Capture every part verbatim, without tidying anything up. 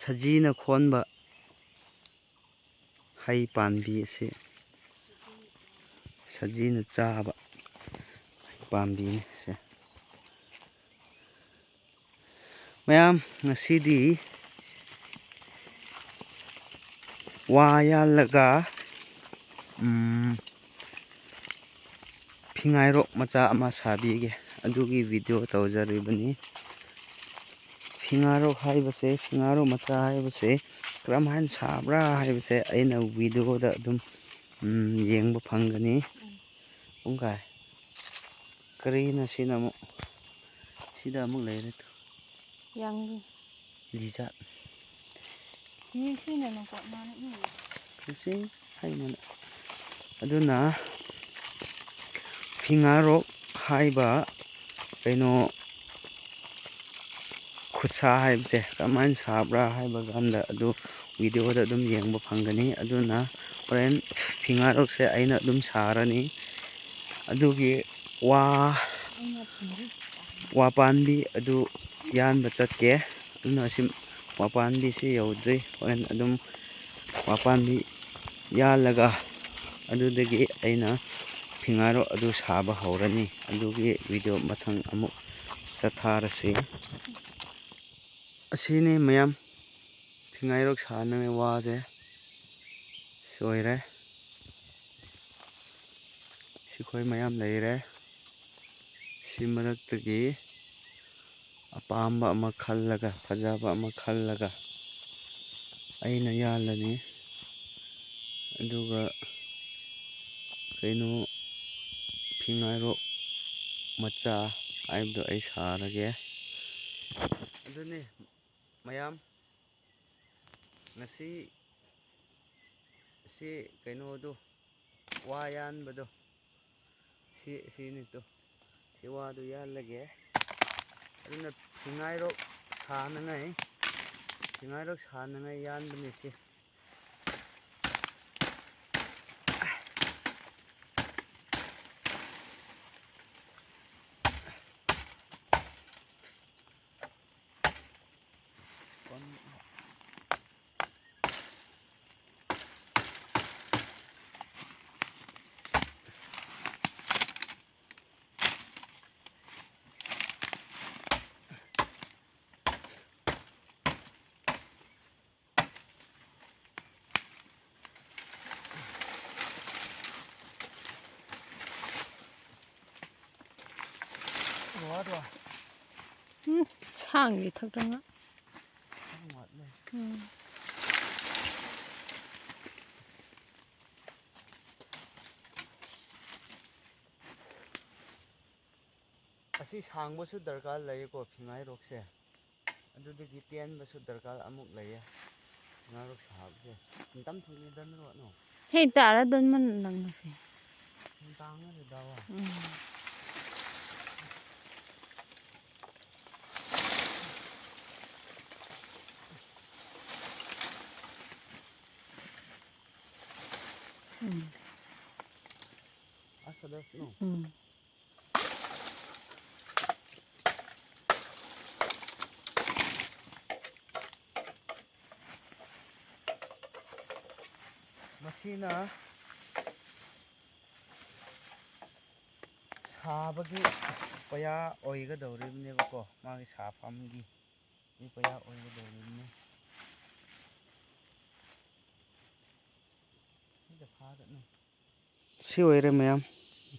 ꯁꯖꯤꯅ ꯈꯣꯟꯕ ꯍꯩ ꯄꯥꯝꯕꯤ ꯑꯁꯤ, ꯁꯖꯤꯅ ꯆꯥꯕ ꯍꯩ ꯄꯥꯝꯕꯤꯅꯤ ꯁꯦ꯫ ꯃꯌꯥꯝ, ꯉꯁꯤꯗꯤ ꯋꯥ ꯌꯥꯜꯂꯒ, ꯎꯝ, ꯐꯤꯉꯥꯏꯔꯣꯛ ꯃꯆꯥ ꯑꯃ ꯁꯥꯕꯤꯒꯦ, ꯑꯗꯨꯒꯤ ꯚꯤꯗꯤꯑꯣ ꯇꯧꯖꯔꯤꯕꯅꯤ꯫ ꯐꯤꯉꯥꯔꯣꯛ ꯍꯥꯏꯕꯁꯦ, ꯐꯤꯉꯥꯔꯣꯛ ꯃꯆꯥ ꯍꯥꯏꯕꯁꯦ ꯀꯔꯝ ꯍꯥꯏꯅ ꯁꯥꯕ꯭ꯔꯥ ꯍꯥꯏꯕꯁꯦ ꯑꯩꯅ ꯚꯤꯗꯤꯑꯣꯗ ꯑꯗꯨꯝ, ꯎꯝ, ꯌꯦꯡꯕ ꯐꯪꯒꯅꯤ꯫ ꯄꯨꯡꯀꯥꯏ꯫ ꯀꯔꯤꯅꯣ ꯁꯤꯅ ꯑꯃꯨꯛ? ꯁꯤꯗ ꯑꯃꯨꯛ ꯂꯩꯔꯦ ꯇꯨ꯫ ꯌꯥꯡꯂꯤ꯫ ꯂꯤꯖꯥꯠ꯫ ꯌꯦꯡꯁꯤꯅꯦ ꯅꯪꯀꯣ, ꯃꯥꯅ ꯏ꯫ ꯂꯤꯁꯤꯡ ꯍꯥꯏꯅ꯫ ꯑꯗꯨꯅ ꯐꯤꯉꯥꯔꯣꯛ ꯍꯥꯏꯕ ꯀꯩꯅꯣ ꯈꯨꯠꯁꯥ ꯍꯥꯏꯕꯁꯦ ꯀꯃꯥꯏꯅ ꯁꯥꯕ꯭ꯔꯥ ꯍꯥꯏꯕ ꯀꯥꯟꯗ ꯑꯗꯨ ꯚꯤꯗꯤꯑꯣꯗ ꯑꯗꯨꯝ ꯌꯦꯡꯕ ꯐꯪꯒꯅꯤ꯫ ꯑꯗꯨꯅ ꯍꯣꯔꯦꯟ ꯐꯤꯉꯥꯔꯣꯛꯁꯦ ꯑꯩꯅ ꯑꯗꯨꯝ ꯁꯥꯔꯅꯤ꯫ ꯑꯗꯨꯒꯤ ꯋꯥ, ꯋꯥ ꯄꯥꯝꯕꯤ ꯑꯗꯨ ꯌꯥꯟꯕ ꯆꯠꯀꯦ꯫ ꯑꯗꯨꯅ ꯁꯤ ꯋꯥ ꯄꯥꯝꯕꯤꯁꯤ ꯌꯧꯗ꯭ꯔꯤ꯫ ꯍꯣꯔꯦꯟ ꯑꯗꯨꯝ ꯋꯥ ꯄꯥꯝꯕꯤ ꯌꯥꯜꯂꯒ ꯑꯗꯨꯗꯒꯤ ꯑꯩꯅ ꯐꯤꯉꯥꯔꯣꯛ ꯑꯗꯨ ꯁꯥꯕ ꯍꯧꯔꯅꯤ꯫ ꯑꯗꯨꯒꯤ ꯚꯤꯗꯤꯑꯣ ꯃꯊꯪ ꯑꯃꯨꯛ ꯆꯠꯊꯔꯁꯤ꯫ ꯑꯁꯤꯅꯤ ꯃꯌꯥꯝ, ꯐꯤꯉꯥꯏꯔꯣꯛ ꯁꯥꯅꯉꯥꯏ ꯋꯥꯁꯦ ꯁꯤ ꯑꯣꯏꯔꯦ꯫ ꯁꯤꯈꯣꯏ ꯃꯌꯥꯝ ꯂꯩꯔꯦ꯫ ꯁꯤ ꯃꯔꯛꯇꯒꯤ ꯑꯄꯥꯝꯕ ꯑꯃ ꯈꯜꯂꯒ, ꯐꯖꯕ ꯑꯃ ꯈꯜꯂꯒ ꯑꯩꯅ ꯌꯥꯜꯂꯅꯤ꯫ ꯑꯗꯨꯒ ꯀꯩꯅꯣ, ꯐꯤꯉꯥꯏꯔꯣꯛ ꯃꯆꯥ ꯍꯥꯏꯕꯗꯣ ꯑꯩ ꯁꯥꯔꯒꯦ꯫ ꯑꯗꯨꯅꯤ ꯃꯌꯥꯝ, ꯉꯁꯤ ꯁꯤ ꯀꯩꯅꯣꯗꯣ, ꯋꯥ ꯌꯥꯟꯕꯗꯣ, ꯁꯤ, ꯁꯤꯅꯤ ꯇꯨ꯫ ꯁꯤ ꯋꯥꯗꯨ ꯌꯥꯜꯂꯒꯦ꯫ ꯑꯗꯨꯅ ꯐꯤꯉꯥꯏꯔꯣꯛ ꯁꯥꯅꯉꯥꯏ, ꯐꯤꯉꯥꯏꯔꯣꯛ ꯁꯥꯅꯉꯥꯏ ꯌꯥꯟꯕꯅꯤ ꯁꯤ꯫ ꯎꯝ, ꯁꯥꯡꯗꯤ ꯊꯛꯇꯅ꯫ ꯎꯝ꯫ ꯑꯁꯤ ꯁꯥꯡꯕꯁꯨ ꯗꯔꯀꯥꯔ ꯂꯩꯀꯣ, ꯐꯤꯉꯥꯏꯔꯣꯛꯁꯦ꯫ ꯑꯗꯨꯗꯒꯤ ꯇꯦꯟꯕꯁꯨ ꯗꯔꯀꯥꯔ ꯑꯃꯨꯛ ꯂꯩꯌꯦ꯫ ꯐꯤꯉꯥꯏꯔꯣꯛ ꯁꯥꯕꯁꯦ꯫ ꯅꯤꯡꯇꯝ ꯊꯨꯡꯅ ꯗꯟꯔꯣꯠꯅꯣ꯫ ꯍꯦ, ꯇꯥꯔ ꯗꯟ ꯃꯟ ꯅꯪꯅꯁꯦ꯫ ꯇꯥꯡꯉꯗꯤ ꯗꯥꯋꯥ꯫ ꯎꯝ꯫ ꯎꯝ꯫ ꯑꯁ, ꯑꯗꯨꯁꯨ꯫ ꯎꯝ꯫ ꯃꯁꯤꯅ ꯁꯥꯕꯒꯤ ꯄꯩꯌꯥ ꯑꯣꯏꯒꯗꯧꯔꯤꯕꯅꯦꯕꯀꯣ, ꯃꯥꯒꯤ ꯁꯥꯐꯝꯒꯤ ꯄꯩꯌꯥ ꯑꯣꯏꯒꯗꯧꯔꯤꯕꯅꯦ꯫ ꯁꯤꯗ ꯐꯥꯒꯠꯅꯤ꯫ ꯁꯤ ꯑꯣꯏꯔꯦ ꯃꯌꯥꯝ,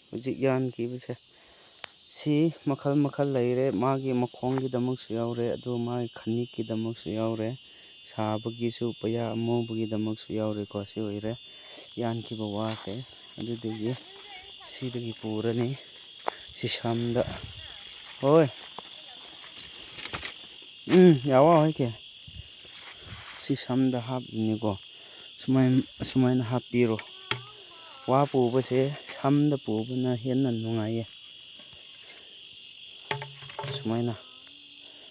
ꯍꯧꯖꯤꯛ ꯌꯥꯟꯈꯤꯕꯁꯦ꯫ ꯁꯤ ꯃꯈꯜ ꯃꯈꯜ ꯂꯩꯔꯦ, ꯃꯥꯒꯤ ꯃꯈꯣꯡꯒꯤꯗꯃꯛꯁꯨ ꯌꯥꯎꯔꯦ, ꯑꯗꯨ ꯃꯥꯒꯤ ꯈꯅꯤꯛꯀꯤꯗꯃꯛꯁꯨ ꯌꯥꯎꯔꯦ, ꯁꯥꯕꯒꯤꯁꯨ ꯄꯩꯌꯥ ꯑꯃꯨꯕꯒꯤꯗꯃꯛꯁꯨ ꯌꯥꯎꯔꯦꯀꯣ꯫ ꯁꯤ ꯑꯣꯏꯔꯦ ꯌꯥꯟꯈꯤꯕ ꯋꯥꯁꯦ꯫ ꯑꯗꯨꯗꯒꯤ ꯁꯤꯗꯒꯤ ꯄꯨꯔꯅꯤ ꯁꯤꯁꯝꯗ꯫ ꯍꯣꯏ꯫ ꯎꯝ, ꯌꯥꯋꯥ ꯍꯣꯏ ꯀꯦ꯫ ꯁꯤꯁꯝꯗ ꯍꯥꯞꯄꯤꯅꯤꯀꯣ꯫ ꯁꯨꯃꯥꯏꯅ, ꯑꯁꯨꯃꯥꯏꯅ ꯍꯥꯞꯄꯤꯔꯣ꯫ ꯋꯥ ꯄꯨꯕꯁꯦ ꯁꯝꯗ ꯄꯨꯕꯅ ꯍꯦꯟꯅ ꯅꯨꯡꯉꯥꯏꯌꯦ꯫ ꯁꯨꯃꯥꯏꯅ꯫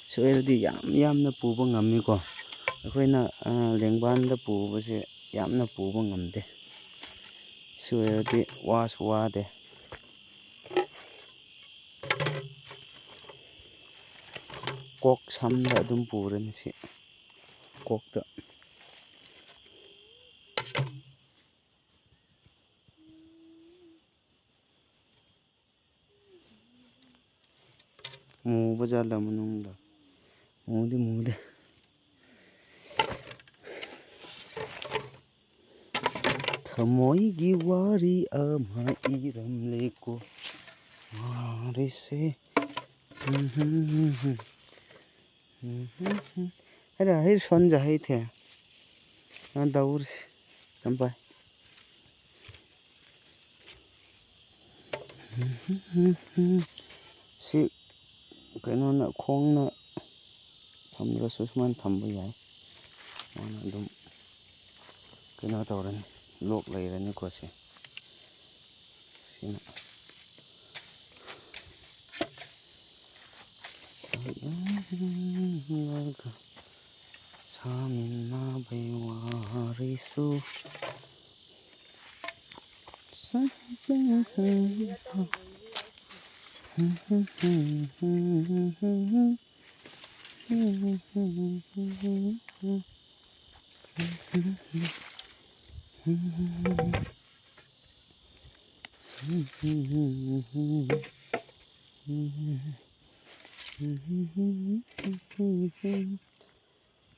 ꯁꯤ ꯑꯣꯏꯔꯗꯤ ꯌꯥꯝ ꯌꯥꯝꯅ ꯄꯨꯕ ꯉꯝꯃꯤꯀꯣ꯫ ꯑꯩꯈꯣꯏꯅ, ꯑ, ꯂꯦꯡꯕꯥꯟꯗ ꯄꯨꯕꯁꯦ ꯌꯥꯝꯅ ꯄꯨꯕ ꯉꯝꯗꯦ꯫ ꯁꯤ ꯑꯣꯏꯔꯗꯤ ꯋꯥꯁꯨ ꯋꯥꯗꯦ꯫ ꯀꯣꯛ ꯁꯝꯗ ꯑꯗꯨꯝ ꯄꯨꯔꯅꯤ ꯁꯤ꯫ ꯀꯣꯛꯇ꯫ ꯃꯨꯕ ꯖꯥꯠꯂ ꯃꯅꯨꯡꯗ? ꯃꯨꯗꯤ ꯃꯨꯗꯦ꯫ ꯊꯃꯣꯏꯒꯤ ꯋꯥꯔꯤ ꯑꯃ ꯏꯔꯝꯂꯦꯀꯣ꯫ ꯋꯥꯔꯤꯁꯦ ꯍꯩꯔꯥ ꯍꯩ ꯁꯣꯟꯖ ꯍꯩ ꯊꯦ꯫ ꯅ ꯗꯧꯔꯁꯤ ꯆꯝꯄꯥꯏ꯫ ꯁꯤ ꯀꯩꯅꯣꯅ, ꯈꯣꯡꯅ ꯊꯝꯗ꯭ꯔꯁꯨ ꯁꯨꯃꯥꯏꯅ ꯊꯝꯕ ꯌꯥꯏ꯫ ꯃꯥꯅ ꯑꯗꯨꯝ ꯀꯩꯅꯣ ꯇꯧꯔꯅꯤ, ꯂꯣꯛ ꯂꯩꯔꯅꯤꯀꯣ ꯁꯦ꯫ ꯁꯤꯅ ꯆꯥꯛ ꯌꯦꯟꯂꯒ ꯁꯥꯃꯤꯟꯅꯕꯩ ꯋꯥꯔꯤꯁꯨ꯫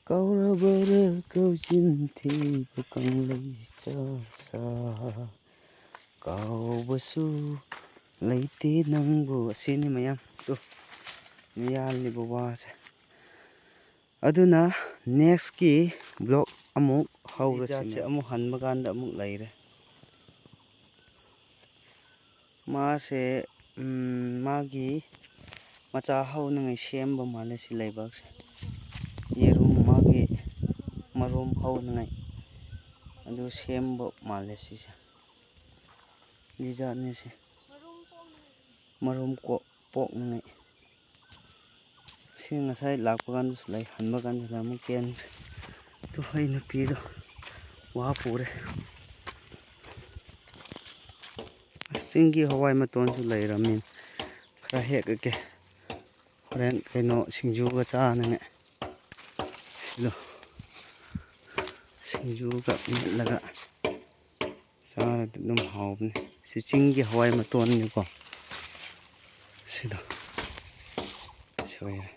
ꯀꯧꯔꯕꯔ ꯀꯧꯖꯤꯟ ꯊꯤꯕ ꯀꯪꯂꯩ ꯆꯥꯛꯁꯥ꯫ ꯀꯥꯎꯕꯁꯨ ꯂꯩꯇꯦ ꯅꯪꯕꯨ꯫ ꯑꯁꯤꯅꯤ ꯃꯌꯥꯝ꯫ ꯇꯨ, ꯌꯥꯜꯂꯤꯕ ꯋꯥꯁꯦ꯫ ꯑꯗꯨꯅ next ꯀꯤ vlog ꯑꯃꯨꯛ ꯍꯧꯔꯁꯤ꯫ ꯁꯤ ꯖꯥꯠꯁꯦ ꯑꯃꯨꯛ ꯍꯟꯕ ꯀꯥꯟꯗ ꯑꯃꯨꯛ ꯂꯩꯔꯦ꯫ ꯃꯥꯁꯦ, ꯎꯝ, ꯃꯥꯒꯤ ꯃꯆꯥ ꯍꯧꯅꯉꯥꯏ ꯁꯦꯝꯕ ꯃꯥꯜꯂꯦ ꯁꯤ ꯂꯩꯕꯥꯛꯁꯦ꯫ ꯌꯦꯔꯨꯝ ꯃꯥꯒꯤ ꯃꯔꯨꯝ ꯍꯧꯅꯉꯥꯏ ꯑꯗꯨ ꯁꯦꯝꯕ ꯃꯥꯜꯂꯦ ꯁꯤꯁꯦ꯫ ꯂꯤꯖꯥꯠꯅꯦ ꯁꯤ꯫ ꯃꯔꯨꯝ ꯀꯣꯛ-, ꯄꯣꯛꯅꯉꯥꯏ꯫ ꯁꯤ ꯉꯁꯥꯏ ꯂꯥꯛꯄ ꯀꯥꯟꯗꯁꯨ ꯂꯩ, ꯍꯟꯕ ꯀꯥꯟꯗꯁꯨ ꯑꯃꯨꯛ ꯀꯦꯟꯈ꯭ꯔꯦ꯫ ꯑꯗꯨ ꯑꯩ ꯅꯨꯄꯤꯗꯣ ꯋꯥ ꯄꯨꯔꯦ꯫ ꯑꯁ, ꯆꯤꯡꯒꯤ ꯍꯋꯥꯏ ꯃꯇꯣꯟꯁꯨ ꯂꯩꯔꯝꯃꯤ꯫ ꯈꯔ ꯍꯦꯛꯑꯒꯦ꯫ ꯍꯣꯔꯦꯟ ꯀꯩꯅꯣ ꯁꯤꯡꯖꯨꯒ ꯆꯥꯅꯉꯥꯏ꯫ ꯑꯗꯣ ꯁꯤꯡꯖꯨꯒ ꯃꯦꯠꯂꯒ ꯆꯥꯔꯗꯤ ꯑꯗꯨꯝ ꯍꯥꯎꯕꯅꯤ꯫ ꯁꯤ ꯆꯤꯡꯒꯤ ꯍꯋꯥꯏ ꯃꯇꯣꯟꯅꯤꯀꯣ꯫ ꯁꯤꯗꯣ ꯁꯣꯏꯔꯦ꯫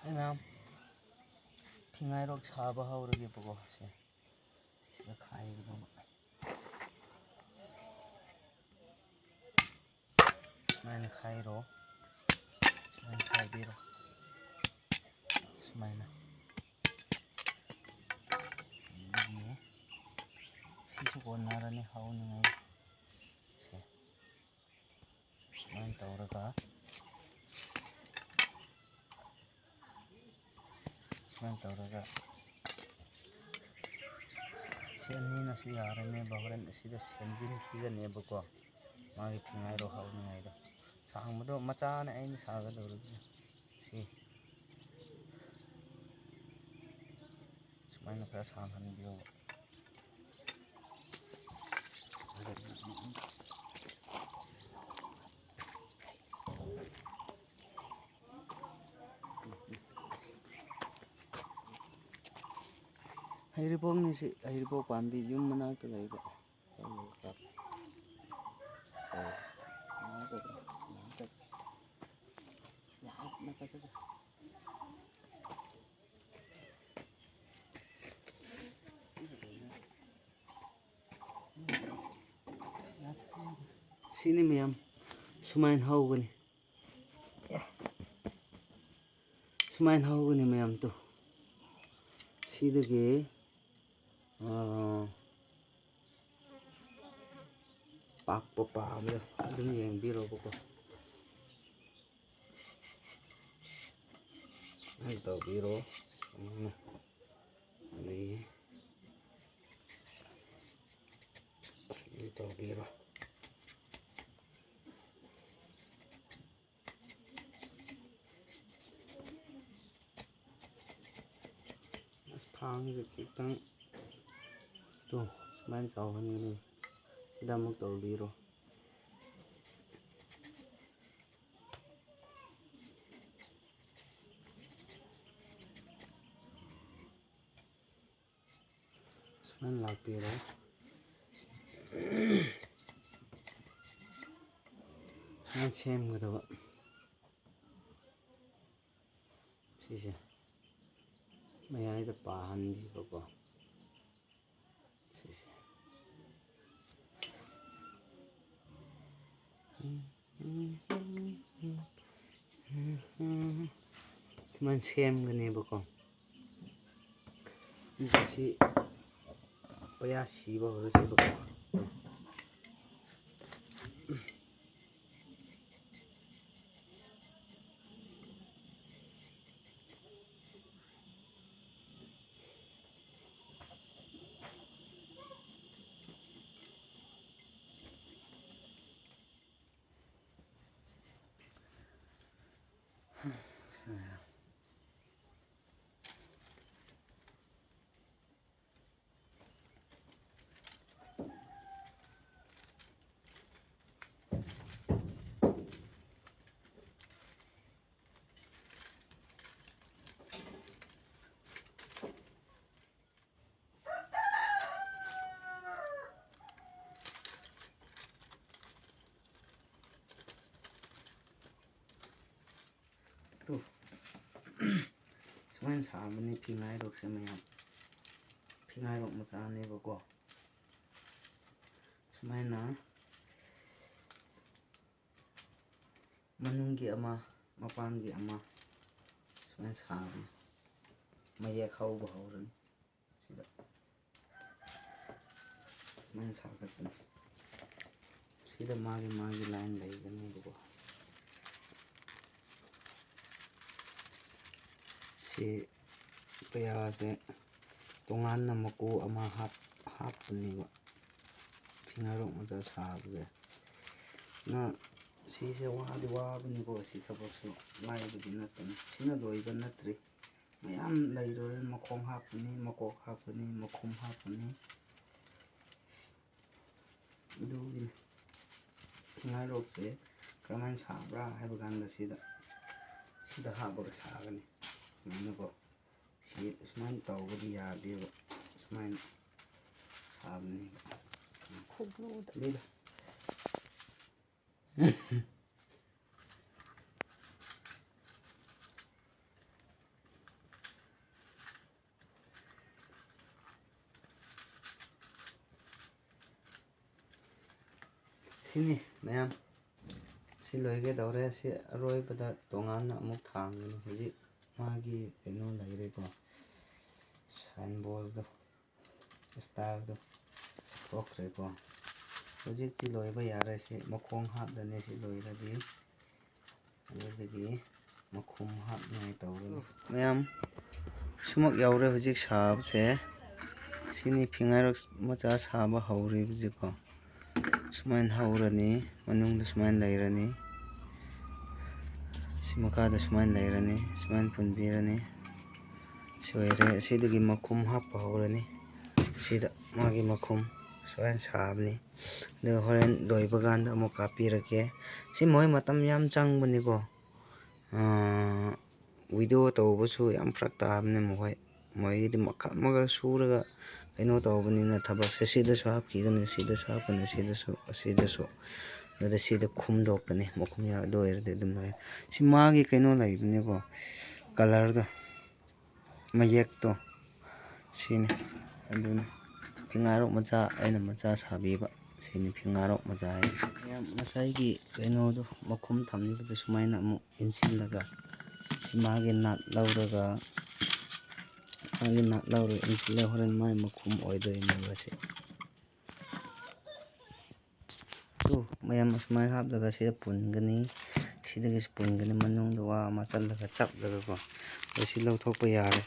ꯑꯩ ꯃꯌꯥꯝ ꯐꯤꯉꯥꯏꯔꯣꯛ ꯁꯥꯕ ꯍꯧꯔꯒꯦꯕꯀꯣ꯫ ꯁꯦ, ꯁꯤꯗ ꯈꯥꯏꯒꯗꯧꯕ꯫ ꯁꯨꯃꯥꯏꯅ ꯈꯥꯏꯔꯣ, ꯁꯨꯃꯥꯏꯅ ꯈꯥꯏꯕꯤꯔꯣ, ꯁꯨꯃꯥꯏꯅ꯫ ꯑꯗꯒꯤ ꯁꯤꯁꯨ ꯀꯣꯟꯅꯔꯅꯤ ꯍꯧꯅꯤꯡꯉꯥꯏ꯫ ꯁꯦ, ꯁꯨꯃꯥꯏꯅ ꯇꯧꯔꯒ, ꯁꯨꯃꯥꯏꯅ ꯇꯧꯔꯒ ꯁꯤ ꯑꯅꯤꯅꯁꯨ ꯌꯥꯔꯅꯦꯕ꯫ ꯍꯣꯔꯦꯟ ꯑꯁꯤꯗ ꯁꯦꯝꯖꯤꯟꯈꯤꯒꯅꯦꯕꯀꯣ, ꯃꯥꯒꯤ ꯐꯤꯉꯥꯏꯔꯣ ꯍꯧꯅꯤꯡꯉꯥꯏꯗꯣ꯫ ꯁꯥꯡꯕꯗꯣ ꯃꯆꯥꯅꯦ ꯑꯩꯅ ꯁꯥꯒꯗꯧꯔꯤꯕꯁꯦ꯫ ꯁꯤ ꯁꯨꯃꯥꯏꯅ ꯈꯔ ꯁꯥꯡꯍꯟꯕꯤꯌꯣꯕ꯫ ꯍꯩꯔꯤꯕꯣꯛꯅꯤ ꯁꯤ, ꯍꯩꯔꯤꯕꯣꯛ ꯄꯥꯝꯕꯤ ꯌꯨꯝ ꯃꯅꯥꯛꯇ ꯂꯩꯕ꯫ ꯁꯤꯅꯤ ꯃꯌꯥꯝ, ꯁꯨꯃꯥꯏꯅ ꯍꯧꯒꯅꯤ, ꯁꯨꯃꯥꯏꯅ ꯍꯧꯒꯅꯤ ꯃꯌꯥꯝ꯫ ꯇꯨ, ꯁꯤꯗꯒꯤ, ꯑꯥ, ꯄꯥꯛꯄ ꯄꯥꯕꯗꯣ ꯑꯗꯨꯝ ꯌꯦꯡꯕꯤꯔꯣꯕꯀꯣ꯫ ꯁꯨꯃꯥꯏꯅ ꯇꯧꯕꯤꯔꯣ꯫ ꯁꯨꯃꯥꯏꯅ꯫ ꯑꯗꯒꯤ ꯁꯨꯃꯥꯏꯅ ꯇꯧꯕꯤꯔꯣ꯫ ꯑꯁ, ꯊꯥꯡꯁꯦ ꯈꯤꯇꯪ, ꯇꯣ, ꯁꯨꯃꯥꯏꯅ ꯆꯥꯎꯍꯟꯒꯅꯤ꯫ ꯁꯤꯗ ꯑꯃꯨꯛ ꯇꯧꯕꯤꯔꯣ꯫ ꯁꯨꯃꯥꯏꯅ ꯂꯥꯛꯄꯤꯔꯣ꯫ ꯁꯨꯃꯥꯏꯅ ꯁꯦꯝꯒꯗꯕ꯫ ꯁꯤꯁꯦ ꯃꯌꯥꯏꯗ ꯄꯥꯍꯟꯕꯤꯕꯀꯣ꯫ ꯁꯤꯁꯦ꯫ ꯎꯝ꯫ ꯁꯨꯃꯥꯏꯅ ꯁꯦꯝꯒꯅꯦꯕꯀꯣ꯫ ꯑꯁꯤ ꯄꯩꯌꯥ ꯁꯤꯕ ꯍꯧꯔꯁꯦꯕꯀꯣ꯫ ꯇꯨ꯫ ꯁꯨꯃꯥꯏꯅ ꯁꯥꯕꯅꯤ ꯐꯤꯉꯥꯏꯔꯣꯛꯁꯦ ꯃꯌꯥꯝ꯫ ꯐꯤꯉꯥꯏꯔꯣꯛ ꯃꯆꯥꯅꯦꯕꯀꯣ꯫ ꯁꯨꯃꯥꯏꯅ ꯃꯅꯨꯡꯒꯤ ꯑꯃ, ꯃꯄꯥꯟꯒꯤ ꯑꯃ, ꯁꯨꯃꯥꯏꯅ ꯁꯥꯕꯅꯤ꯫ ꯃꯌꯦꯛ ꯍꯧꯕ ꯍꯧꯔꯅꯤ꯫ ꯁꯤꯗ ꯁꯨꯃꯥꯏꯅ ꯁꯥꯒꯠꯄꯅꯤ꯫ ꯁꯤꯗ ꯃꯥꯒꯤ, ꯃꯥꯒꯤ line ꯂꯩꯒꯅꯦꯕꯀꯣ꯫ ꯁꯤ ꯄꯩꯌꯥꯁꯦ ꯇꯣꯉꯥꯟꯅ ꯃꯀꯨ ꯑꯃ ꯍꯥꯞ-, ꯍꯥꯞꯄꯅꯦꯕ꯫ ꯐꯤꯉꯥꯏꯔꯣꯛ ꯃꯆꯥ ꯁꯥꯕꯁꯦ꯫ ꯅ ꯁꯤꯁꯦ ꯋꯥꯗꯤ ꯋꯥꯕꯅꯤꯀꯣ, ꯁꯤ ꯊꯕꯛꯁꯨ ꯂꯥꯏꯕꯗꯤ ꯅꯠꯇꯕꯅꯤ꯫ ꯁꯤꯅ ꯂꯣꯏꯕ ꯅꯠꯇ꯭ꯔꯤ꯫ ꯃꯌꯥꯝ ꯂꯩꯔꯣꯏ꯫ ꯃꯈꯣꯡ ꯍꯥꯞꯄꯅꯤ, ꯃꯀꯣꯛ ꯍꯥꯞꯄꯅꯤ, ꯃꯈꯨꯝ ꯍꯥꯞꯄꯅꯤ꯫ ꯑꯗꯨꯒꯤꯅꯤ꯫ ꯐꯤꯉꯥꯏꯔꯣꯛꯁꯦ ꯀꯔꯝꯍꯥꯏꯅ ꯁꯥꯕ꯭ꯔꯥ ꯍꯥꯏꯕ ꯀꯥꯟꯗ ꯁꯤꯗ, ꯁꯤꯗ ꯍꯥꯞꯄꯒ ꯁꯥꯒꯅꯤ꯫ ꯁꯨꯃꯥꯏꯅꯀꯣ꯫ ꯁꯤ ꯁꯨꯃꯥꯏꯅ ꯇꯧꯕꯗꯤ ꯌꯥꯗꯦꯕ꯫ ꯁꯨꯃꯥꯏꯅ ꯁꯥꯕꯅꯦꯕ꯫ ꯈꯨꯕ꯭ꯂꯨꯗ꯫ ꯂꯩꯗ꯫ ꯁꯤꯅꯤ ꯃꯌꯥꯝ꯫ ꯁꯤ ꯂꯣꯏꯒꯗꯧꯔꯦ꯫ ꯁꯤ ꯑꯔꯣꯏꯕꯗ ꯇꯣꯉꯥꯟꯅ ꯑꯃꯨꯛ ꯊꯥꯡꯒꯅꯤ꯫ ꯍꯧꯖꯤꯛ ꯃꯥꯒꯤ ꯀꯩꯅꯣ ꯂꯩꯔꯦꯀꯣ, ꯁꯥꯏꯟ ꯕꯣꯜꯗꯣ, ꯁ꯭ꯇꯥꯏꯜꯗꯣ ꯊꯣꯛꯈ꯭ꯔꯦꯀꯣ꯫ ꯍꯧꯖꯤꯛꯇꯤ ꯂꯣꯏꯕ ꯌꯥꯔꯦ꯫ ꯁꯤ ꯃꯈꯣꯡ ꯍꯥꯞꯂꯅꯤ꯫ ꯁꯤ ꯂꯣꯏꯔꯗꯤ ꯑꯗꯨꯗꯒꯤ ꯃꯈꯨꯝ ꯍꯥꯞꯅꯤꯡꯉꯥꯏ ꯇꯧꯔꯅꯤ꯫ ꯃꯌꯥꯝ, ꯁꯨꯃꯛ ꯌꯥꯎꯔꯦ ꯍꯧꯖꯤꯛ ꯁꯥꯕꯁꯦ꯫ ꯁꯤꯅꯤ ꯐꯤꯉꯥꯏꯔꯣꯛ ꯃꯆꯥ ꯁꯥꯕ ꯍꯧꯔꯤꯕꯁꯤꯀꯣ꯫ ꯁꯨꯃꯥꯏꯅ ꯍꯧꯔꯅꯤ, ꯃꯅꯨꯡꯗ ꯁꯨꯃꯥꯏꯅ ꯂꯩꯔꯅꯤ, ꯁꯤ ꯃꯈꯥꯗ ꯁꯨꯃꯥꯏꯅ ꯂꯩꯔꯅꯤ, ꯁꯨꯃꯥꯏꯅ ꯄꯨꯟꯕꯤꯔꯅꯤ꯫ ꯁꯤ ꯑꯣꯏꯔꯦ꯫ ꯑꯁꯤꯗꯒꯤ ꯃꯈꯨꯝ ꯍꯥꯞꯄ ꯍꯧꯔꯅꯤ꯫ ꯁꯤꯗ ꯃꯥꯒꯤ ꯃꯈꯨꯝ ꯁꯨꯃꯥꯏꯅ ꯁꯥꯕꯅꯤ꯫ ꯑꯗꯨꯒ ꯍꯣꯔꯦꯟ ꯂꯣꯏꯕ ꯀꯥꯟꯗ ꯑꯃꯨꯛ ꯀꯥꯞꯄꯤꯔꯒꯦ꯫ ꯁꯤ ꯃꯣꯏ ꯃꯇꯝ ꯌꯥꯝ ꯆꯪꯕꯅꯤꯀꯣ꯫ ꯚꯤꯗꯤꯑꯣ ꯇꯧꯕꯁꯨ ꯌꯥꯝ ꯐꯔꯛ ꯇꯥꯕꯅꯦ ꯃꯈꯣꯏ꯫ ꯃꯣꯏꯒꯤꯗꯤ ꯃꯈꯜ ꯃꯈꯜ ꯁꯨꯔꯒ ꯀꯩꯅꯣ ꯇꯧꯕꯅꯤꯅ, ꯊꯕꯛꯁꯦ ꯁꯤꯗꯁꯨ ꯍꯥꯞꯈꯤꯒꯅꯤ, ꯁꯤꯗꯁꯨ ꯍꯥꯞꯀꯅꯤ, ꯁꯤꯗꯁꯨ, ꯑꯁꯤꯗꯁꯨ꯫ ꯑꯗꯨꯗ ꯁꯤꯗ ꯈꯨꯝꯗꯣꯛꯄꯅꯤ꯫ ꯃꯈꯨꯝ ꯌꯥ-, ꯑꯗꯨ ꯑꯣꯏꯔꯗꯤ ꯑꯗꯨꯝ ꯂꯣꯏꯔꯦ꯫ ꯁꯤ ꯃꯥꯒꯤ ꯀꯩꯅꯣ ꯂꯩꯕꯅꯤꯀꯣ, ꯀꯂꯔꯗꯣ, ꯃꯌꯦꯛꯇꯣ꯫ ꯁꯤꯅꯤ꯫ ꯑꯗꯨꯅꯤ꯫ ꯐꯤꯉꯥꯔꯣꯛ ꯃꯆꯥ, ꯑꯩꯅ ꯃꯆꯥ ꯁꯥꯕꯤꯕ꯫ ꯁꯤꯅꯤ ꯐꯤꯉꯥꯔꯣꯛ ꯃꯆꯥ ꯍꯥꯏꯕꯁꯤ꯫ ꯌꯥꯝ ꯉꯁꯥꯏꯒꯤ ꯀꯩꯅꯣꯗꯣ, ꯃꯈꯨꯝ ꯊꯝꯂꯤꯕꯗꯣ ꯁꯨꯃꯥꯏꯅ ꯑꯃꯨꯛ ꯏꯟꯁꯤꯜꯂꯒ, ꯁꯤ ꯃꯥꯒꯤ ꯅꯥꯠ ꯂꯧꯔꯒ, ꯃꯥꯒꯤ ꯅꯥꯠ ꯂꯧꯔꯒ ꯏꯟꯁꯤꯜꯂꯒ ꯍꯣꯔꯦꯟ ꯃꯥꯏ ꯃꯈꯨꯝ ꯑꯣꯏꯗꯣꯏꯅꯦꯕ ꯁꯤ꯫ ꯇꯨ, ꯃꯌꯥꯝ ꯑꯁꯨꯃꯥꯏꯅ ꯍꯥꯞꯂꯒ ꯁꯤꯗ ꯄꯨꯟꯒꯅꯤ꯫ ꯁꯤꯗꯒꯤꯁꯨ ꯄꯨꯟꯒꯅꯤ, ꯃꯅꯨꯡꯗ ꯋꯥ ꯑꯃ ꯆꯠꯂꯒ ꯆꯞꯂꯒꯀꯣ꯫ ꯑꯗꯣ ꯁꯤ ꯂꯧꯊꯣꯛꯄ ꯌꯥꯔꯦ꯫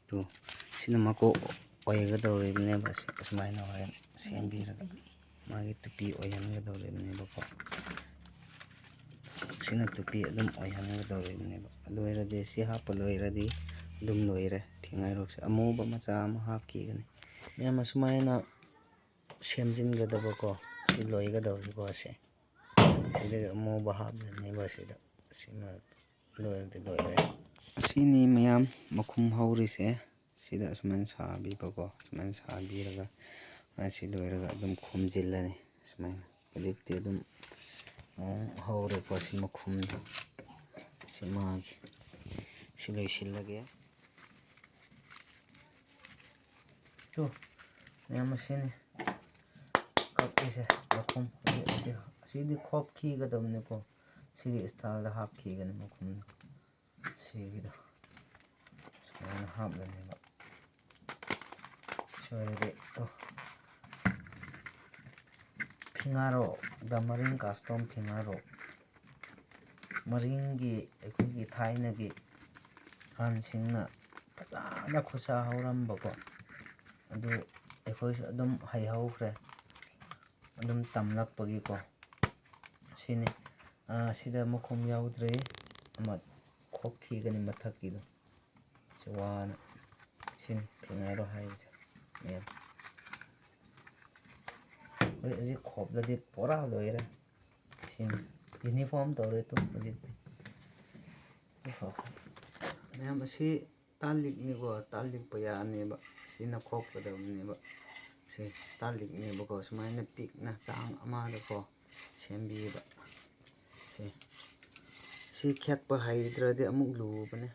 ꯇꯨ, ꯁꯤꯅ ꯃꯀꯣꯛ ꯑꯣꯏꯒꯗꯧꯔꯤꯕꯅꯦꯕ꯫ ꯁꯤ ꯑꯁꯨꯃꯥꯏꯅ ꯍꯣꯔꯦꯟ ꯁꯦꯝꯕꯤꯔꯒ ꯃꯥꯒꯤ ꯇꯨꯄꯤ ꯑꯣꯏꯍꯟꯒꯗꯧꯔꯤꯕꯅꯦꯕꯀꯣ꯫ ꯁꯤꯅ ꯇꯨꯄꯤ ꯑꯗꯨꯝ ꯑꯣꯏꯍꯟꯒꯗꯧꯔꯤꯕꯅꯦꯕ꯫ ꯑꯗꯨ ꯑꯣꯏꯔꯗꯤ ꯁꯤ ꯍꯥꯞꯄ ꯂꯣꯏꯔꯗꯤ ꯑꯗꯨꯝ ꯂꯣꯏꯔꯦ꯫ ꯐꯤꯉꯥꯏꯔꯣꯛꯁꯦ ꯑꯃꯨꯕ ꯃꯆꯥ ꯑꯃ ꯍꯥꯞꯈꯤꯒꯅꯤ꯫ ꯃꯌꯥꯝ ꯑꯁꯨꯃꯥꯏꯅ ꯁꯦꯝꯖꯤꯟꯒꯗꯕꯀꯣ꯫ ꯁꯤ ꯂꯣꯏꯒꯗꯧꯔꯤꯀꯣ꯫ ꯁꯦ, ꯁꯤꯗꯒꯤ ꯑꯃꯨꯕ ꯍꯥꯞꯂꯅꯦꯕ ꯁꯤꯗ꯫ ꯁꯤꯃ ꯂꯣꯏꯔꯗꯤ ꯂꯣꯏꯔꯦ꯫ ꯑꯁꯤꯅꯤ ꯃꯌꯥꯝ ꯃꯈꯨꯝ ꯍꯧꯔꯤꯁꯦ꯫ ꯁꯤꯗ ꯑꯁꯨꯃꯥꯏꯅ ꯁꯥꯕꯤꯕꯀꯣ꯫ ꯑꯁꯨꯃꯥꯏꯅ ꯁꯥꯕꯤꯔꯒ ꯑꯁꯤ ꯂꯣꯏꯔꯒ ꯑꯗꯨꯝ ꯈꯨꯝꯖꯤꯜꯂꯅꯤ꯫ ꯁꯨꯃꯥꯏꯅ ꯍꯧꯖꯤꯛꯇꯤ ꯑꯗꯨꯝ, ꯑ, ꯍꯧꯔꯦꯀꯣ꯫ ꯁꯤ ꯃꯈꯨꯝꯗꯣ, ꯁꯤ ꯃꯥꯒꯤ, ꯁꯤ ꯂꯣꯏꯁꯤꯜꯂꯒꯦ꯫ ꯇꯨ, ꯃꯌꯥꯝ ꯑꯁꯤꯅꯤ ꯀꯛꯏꯁꯦ, ꯃꯈꯨꯝ꯫ ꯍꯧꯖꯤꯛ ꯑꯁꯤ ꯁꯤꯗꯤ ꯈꯣꯞꯈꯤꯒꯗꯕꯅꯤꯀꯣ꯫ ꯁꯤꯒꯤ ꯏꯁꯇꯥꯏꯜꯗ ꯍꯥꯞꯈꯤꯒꯅꯤ ꯃꯈꯨꯝꯗꯣ꯫ ꯁꯤꯒꯤꯗꯣ ꯁꯨꯃꯥꯏꯅ ꯍꯥꯞꯂꯅꯦꯕ꯫ ꯁꯣꯏꯔꯗꯤ ꯇꯣ꯫ ꯐꯤꯉꯥꯔꯣꯛ, ꯗ ꯃꯔꯤꯡ ꯀꯥꯁꯇꯣꯝ ꯐꯤꯉꯥꯔꯣꯛ꯫ ꯃꯔꯤꯡꯒꯤ ꯑꯩꯈꯣꯏꯒꯤ ꯊꯥꯏꯅꯒꯤ ꯑꯍꯟꯁꯤꯡꯅ ꯐꯖꯅ ꯈꯨꯠꯁꯥ ꯍꯧꯔꯝꯕꯀꯣ꯫ ꯑꯗꯨ ꯑꯩꯈꯣꯏꯁꯨ ꯑꯗꯨꯝ ꯍꯩꯍꯧꯈ꯭ꯔꯦ꯫ ꯑꯗꯨꯝ ꯇꯝꯂꯛꯄꯒꯤꯀꯣ꯫ ꯁꯤꯅꯤ꯫ ꯑꯥ, ꯁꯤꯗ ꯃꯈꯨꯝ ꯌꯥꯎꯗ꯭ꯔꯦ꯫ ꯑꯃ ꯈꯣꯞꯈꯤꯒꯅꯤ ꯃꯊꯛꯀꯤꯗꯣ꯫ ꯁꯤ ꯋꯥꯅ꯫ ꯁꯤꯅꯤ ꯊꯦꯡꯅꯔꯣ ꯍꯥꯏꯕꯁꯦ ꯃꯌꯥꯝ꯫ ꯍꯣꯏ, ꯍꯧꯖꯤꯛ ꯈꯣꯞꯂꯗꯤ ꯄꯨꯔꯥ ꯂꯣꯏꯔꯦ꯫ ꯁꯤꯅꯤ꯫ ꯌꯨꯅꯤꯐꯣꯔꯝ ꯇꯧꯔꯦ ꯇꯨ ꯍꯧꯖꯤꯛꯇꯤ꯫ ꯃꯌꯥꯝ ꯑꯁꯤ ꯇꯥꯜꯂꯤꯛꯅꯤꯀꯣ, ꯇꯥꯜꯂꯤꯛ ꯄꯩꯌꯥꯅꯦꯕ꯫ ꯁꯤꯅ ꯈꯣꯛꯀꯗꯕꯅꯦꯕ꯫ ꯁꯤ ꯇꯥꯜꯂꯤꯛꯅꯦꯕꯀꯣ꯫ ꯁꯨꯃꯥꯏꯅ ꯄꯤꯛꯅ ꯆꯥꯡ ꯑꯃꯗꯀꯣ ꯁꯦꯝꯕꯤꯕ꯫ ꯁꯤ, ꯁꯤ ꯈꯦꯠꯄ ꯍꯩꯇ꯭ꯔꯗꯤ ꯑꯃꯨꯛ ꯂꯨꯕꯅꯦ꯫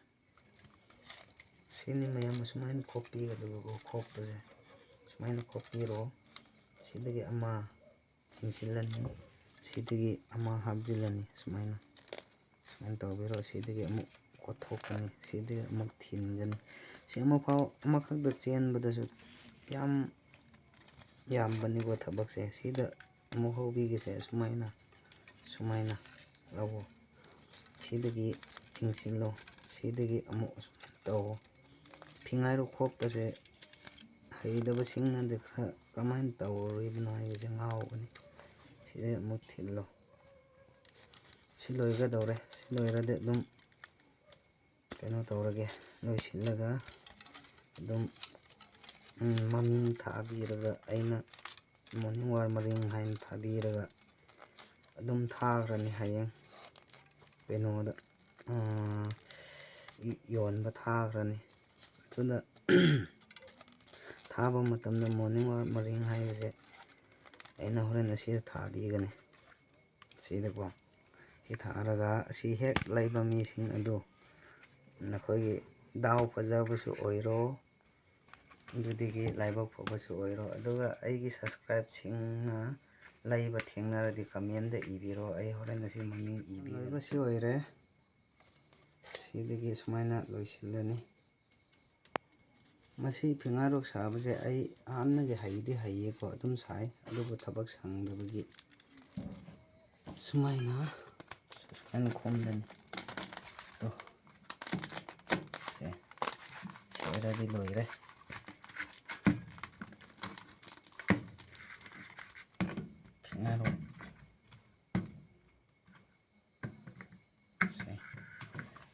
ꯁꯤꯅꯤ ꯃꯌꯥꯝ ꯑꯁꯨꯃꯥꯏꯅ ꯈꯣꯛꯄꯤꯒꯗꯕꯀꯣ, ꯈꯣꯛꯄꯁꯦ꯫ ꯁꯨꯃꯥꯏꯅ ꯈꯣꯛꯄꯤꯔꯣ꯫ ꯁꯤꯗꯒꯤ ꯑꯃ ꯆꯤꯡꯁꯤꯜꯂꯅꯤ꯫ ꯁꯤꯗꯒꯤ ꯑꯃ ꯍꯥꯞꯆꯤꯜꯂꯅꯤ꯫ ꯁꯨꯃꯥꯏꯅ, ꯁꯨꯃꯥꯏꯅ ꯇꯧꯕꯤꯔꯣ꯫ ꯁꯤꯗꯒꯤ ꯑꯃꯨꯛ ꯀꯣꯠꯊꯣꯛꯀꯅꯤ꯫ ꯁꯤꯗꯒꯤ ꯑꯃꯨꯛ ꯊꯤꯟꯒꯅꯤ꯫ ꯁꯤ ꯑꯃꯐꯥꯎ, ꯑꯃꯈꯛꯇ ꯆꯦꯟꯕꯗꯁꯨ ꯌꯥꯝ ꯌꯥꯝꯕꯅꯤꯀꯣ ꯊꯕꯛꯁꯦ꯫ ꯁꯤꯗ ꯑꯃꯨꯛ ꯍꯧꯕꯤꯒꯁꯦ ꯁꯨꯃꯥꯏꯅ, ꯁꯨꯃꯥꯏꯅ ꯂꯧꯑꯣ꯫ ꯁꯤꯗꯒꯤ ꯆꯤꯡꯁꯤꯜꯂꯣ꯫ ꯁꯤꯗꯒꯤ ꯑꯃꯨꯛ ꯑꯁꯨꯃꯥꯏꯅ ꯇꯧꯑꯣ꯫ ꯐꯤꯉꯥꯏꯔꯨꯛ ꯈꯣꯛꯄꯁꯦ ꯍꯩꯇꯕꯁꯤꯡꯅꯗꯤ ꯈꯔ ꯀꯃꯥꯏꯅ ꯇꯧꯔꯤꯕꯅꯣ ꯍꯥꯏꯕꯁꯦ ꯉꯥꯎꯒꯅꯤ꯫ ꯁꯤꯗ ꯑꯃꯨꯛ ꯊꯤꯜꯂꯣ꯫ ꯁꯤ ꯂꯣꯏꯒꯗꯧꯔꯦ꯫ ꯁꯤ ꯂꯣꯏꯔꯗꯤ ꯑꯗꯨꯝ ꯀꯩꯅꯣ ꯇꯧꯔꯒꯦ, ꯂꯣꯏꯁꯤꯜꯂꯒ ꯑꯗꯨꯝ, ꯎꯝ, ꯃꯃꯤꯡ ꯊꯥꯕꯤꯔꯒ, ꯑꯩꯅ ꯃꯣꯔꯅꯤꯡ ꯋꯥꯔ ꯃꯔꯤꯡ ꯍꯥꯏꯅ ꯊꯥꯕꯤꯔꯒ ꯑꯗꯨꯝ ꯊꯥꯈ꯭ꯔꯅꯤ ꯍꯌꯦꯡ ꯀꯩꯅꯣꯗ, ꯑꯥ, ꯌꯣꯟꯕ ꯊꯥꯈ꯭ꯔꯅꯤ꯫ ꯑꯗꯨꯅ ꯊꯥꯕ ꯃꯇꯝꯗ ꯃꯣꯔꯅꯤꯡ ꯋꯥꯔ ꯃꯔꯤꯡ ꯍꯥꯏꯕꯁꯦ ꯑꯩꯅ ꯍꯣꯔꯦꯟ ꯑꯁꯤꯗ ꯊꯥꯕꯤꯒꯅꯤ꯫ ꯁꯤꯗꯀꯣ, ꯁꯤ ꯊꯥꯔꯒ ꯑꯁꯤ ꯍꯦꯛ ꯂꯩꯕ ꯃꯤꯁꯤꯡ ꯑꯗꯨ ꯅꯈꯣꯏꯒꯤ ꯗꯥꯎ ꯐꯖꯕꯁꯨ ꯑꯣꯏꯔꯣ, ꯑꯗꯨꯗꯒꯤ ꯂꯥꯏꯕꯛ ꯐꯕꯁꯨ ꯑꯣꯏꯔꯣ꯫ ꯑꯗꯨꯒ ꯑꯩꯒꯤ ꯁꯕꯁꯀ꯭ꯔꯥꯏꯕꯁꯤꯡꯅ ꯂꯩꯕ ꯊꯦꯡꯅꯔꯗꯤ comment ꯏꯕꯤꯔꯣ, ꯑꯩ ꯍꯣꯔꯦꯟ ꯑꯁꯤ ꯃꯃꯤꯡ ꯏꯕꯤꯔꯒꯦ꯫ ꯂꯣꯏꯕꯁꯤ ꯑꯣꯏꯔꯦ꯫ ꯁꯤꯗꯒꯤ ꯁꯨꯃꯥꯏꯅ ꯂꯣꯏꯁꯤꯜꯂꯅꯤ꯫ ꯃꯁꯤ ꯐꯤꯉꯥꯔꯣꯛ ꯁꯥꯕꯁꯦ ꯑꯩ ꯍꯥꯟꯅꯒꯤ ꯍꯩꯗꯤ ꯍꯩꯌꯦꯀꯣ, ꯑꯗꯨꯝ ꯁꯥꯏ, ꯑꯗꯨꯕꯨ ꯊꯕꯛ ꯁꯪꯗꯕꯒꯤ ꯁꯨꯃꯥꯏꯅ, ꯁꯨꯃꯥꯏꯅ ꯈꯣꯝꯗꯅꯤ꯫ ꯇꯣ꯫ ꯁꯦ꯫ ꯁꯦ ꯑꯣꯏꯔꯗꯤ ꯂꯣꯏꯔꯦ꯫ ꯐꯤꯉꯥꯔꯣꯛ꯫ ꯁꯦ꯫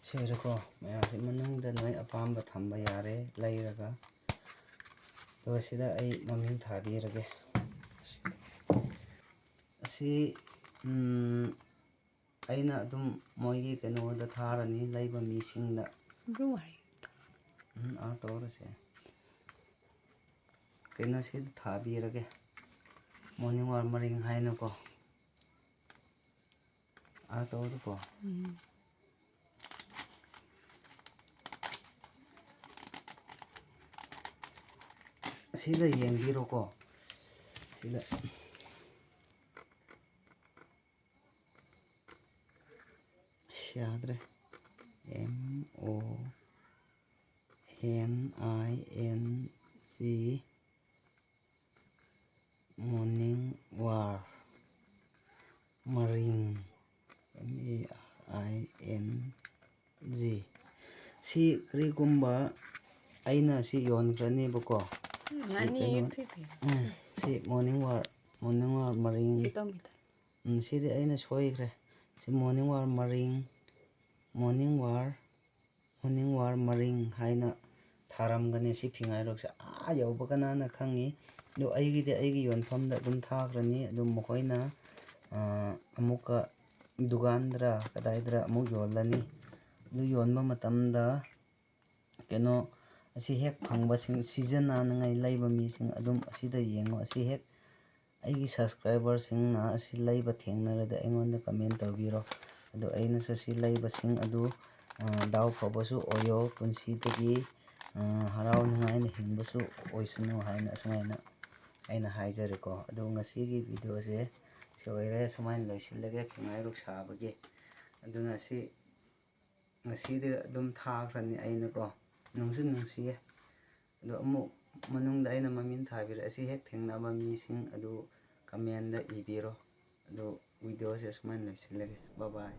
ꯁꯦ ꯑꯣꯏꯔꯦꯀꯣ꯫ ꯃꯌꯥꯝꯁꯤ ꯃꯅꯨꯡꯗ ꯅꯣꯏ ꯑꯄꯥꯝꯕ ꯊꯝꯕ ꯌꯥꯔꯦ ꯂꯩꯔꯒ꯫ ꯑꯗꯨꯒ ꯁꯤꯗ ꯑꯩ ꯃꯃꯤꯡ ꯊꯥꯕꯤꯔꯒꯦ꯫ ꯑꯁꯤ, ꯎꯝ, ꯑꯩꯅ ꯑꯗꯨꯝ ꯃꯣꯏꯒꯤ ꯀꯩꯅꯣꯗ ꯊꯥꯔꯅꯤ, ꯂꯩꯕ ꯃꯤꯁꯤꯡꯗ꯫ ꯎꯝ, ꯑꯥ ꯇꯧꯔꯁꯦ꯫ ꯀꯩꯅꯣꯁꯤꯗ ꯊꯥꯕꯤꯔꯒꯦ꯫ Morning War ꯃꯔꯤꯡ ꯍꯥꯏꯅꯀꯣ꯫ ꯑꯥ ꯇꯧꯔꯣꯀꯣ꯫ ꯎꯝ꯫ ꯑꯁꯤꯗ ꯌꯦꯡꯕꯤꯔꯣꯀꯣ꯫ ꯁꯤꯗ꯫ ꯑꯁ, ꯌꯥꯗ꯭ꯔꯦ꯫ M O N I N G Morning War ꯃꯔꯤꯡ, M A R I N G꯫ ꯁꯤ ꯀꯔꯤꯒꯨꯝꯕ ꯑꯩꯅ ꯁꯤ ꯌꯣꯟꯈ꯭ꯔꯅꯦꯕꯀꯣ꯫ ꯁꯤ ꯉꯥꯅꯤ ꯀꯩꯅꯣ, ꯌꯦꯛꯊꯣꯛꯄꯤꯌꯨ꯫ ꯎꯝ, ꯁꯤ Morning War, Morning War ꯃꯔꯤꯡ꯫ ꯌꯦꯛꯇꯧꯃꯤꯗ꯫ ꯎꯝ, ꯁꯤꯗꯤ ꯑꯩꯅ ꯁꯣꯏꯈ꯭ꯔꯦ꯫ ꯁꯤ Morning War ꯃꯔꯤꯡ, Morning War, Morning War ꯃꯔꯤꯡ ꯍꯥꯏꯅ ꯊꯥꯔꯝꯒꯅꯤ꯫ ꯁꯤ ꯐꯤꯉꯥꯏꯔꯣꯛꯁꯦ ꯑꯥ ꯌꯧꯕ ꯀꯅꯥꯅ ꯈꯪꯉꯤ? ꯑꯗꯣ ꯑꯩꯒꯤꯗꯤ ꯑꯩꯒꯤ ꯌꯣꯟꯐꯝꯗ ꯑꯗꯨꯝ ꯊꯥꯈ꯭ꯔꯅꯤ꯫ ꯑꯗꯨꯝ ꯃꯈꯣꯏꯅ, ꯑꯥ, ꯑꯃꯨꯛꯀ ꯗꯨꯀꯥꯟꯗꯔ ꯀꯗꯥꯏꯗꯔ ꯑꯃꯨꯛ ꯌꯣꯜꯂꯅꯤ꯫ ꯑꯗꯨ ꯌꯣꯟꯕ ꯃꯇꯝꯗ ꯀꯩꯅꯣ, ꯑꯁꯤ ꯍꯦꯛ ꯐꯪꯕꯁꯤꯡ, ꯁꯤꯖꯤꯟꯅꯅꯤꯡꯉꯥꯏ ꯂꯩꯕ ꯃꯤꯁꯤꯡ ꯑꯗꯨꯝ ꯑꯁꯤꯗ ꯌꯦꯡꯉꯣ꯫ ꯑꯁꯤ ꯍꯦꯛ ꯑꯩꯒꯤ subscriberꯁꯤꯡꯅ ꯑꯁꯤ ꯂꯩꯕ ꯊꯦꯡꯅꯔꯗꯤ ꯑꯩꯉꯣꯟꯗ comment ꯇꯧꯕꯤꯔꯣ꯫ ꯑꯗꯣ ꯑꯩꯅꯁꯨ ꯁꯤ ꯂꯩꯕꯁꯤꯡ ꯑꯗꯨ, ꯑ, ꯗꯥꯎ ꯐꯕꯁꯨ ꯑꯣꯏꯌꯣ, ꯄꯨꯟꯁꯤꯗꯒꯤ, ꯑ, ꯍꯔꯥꯎꯅꯤꯡꯉꯥꯏꯅ ꯍꯤꯡꯕꯁꯨ ꯑꯣꯏꯁꯅꯨ ꯍꯥꯏꯅ ꯑꯁꯨꯃꯥꯏꯅ ꯑꯩꯅ ꯍꯥꯏꯖꯔꯦꯀꯣ꯫ ꯑꯗꯨ ꯉꯁꯤꯒꯤ videoꯁꯦ ꯁꯤ ꯑꯣꯏꯔꯦ, ꯁꯨꯃꯥꯏꯅ ꯂꯣꯏꯁꯤꯜꯂꯒꯦ ꯐꯤꯉꯥꯏꯔꯨꯛ ꯁꯥꯕꯒꯤ꯫ ꯑꯗꯨꯅ ꯁꯤ ꯉꯁꯤꯗꯤ ꯑꯗꯨꯝ ꯊꯥꯈ꯭ꯔꯅꯤ ꯑꯩꯅꯀꯣ꯫ ꯅꯨꯡꯁꯨ ꯅꯨꯡꯁꯤꯌꯦ꯫ ꯑꯗꯣ ꯑꯃꯨꯛ ꯃꯅꯨꯡꯗ ꯑꯩꯅ ꯃꯃꯤꯡ ꯊꯥꯕꯤꯔꯛꯑꯦ꯫ ꯑꯁꯤ ꯍꯦꯛ ꯊꯦꯡꯅꯕ ꯃꯤꯁꯤꯡ ꯑꯗꯨ commentꯗ ꯏꯕꯤꯔꯣ꯫ ꯑꯗꯨ videoꯁꯦ ꯁꯨꯃꯥꯏꯅ ꯂꯣꯏꯁꯤꯜꯂꯒꯦ꯫ Bye bye꯫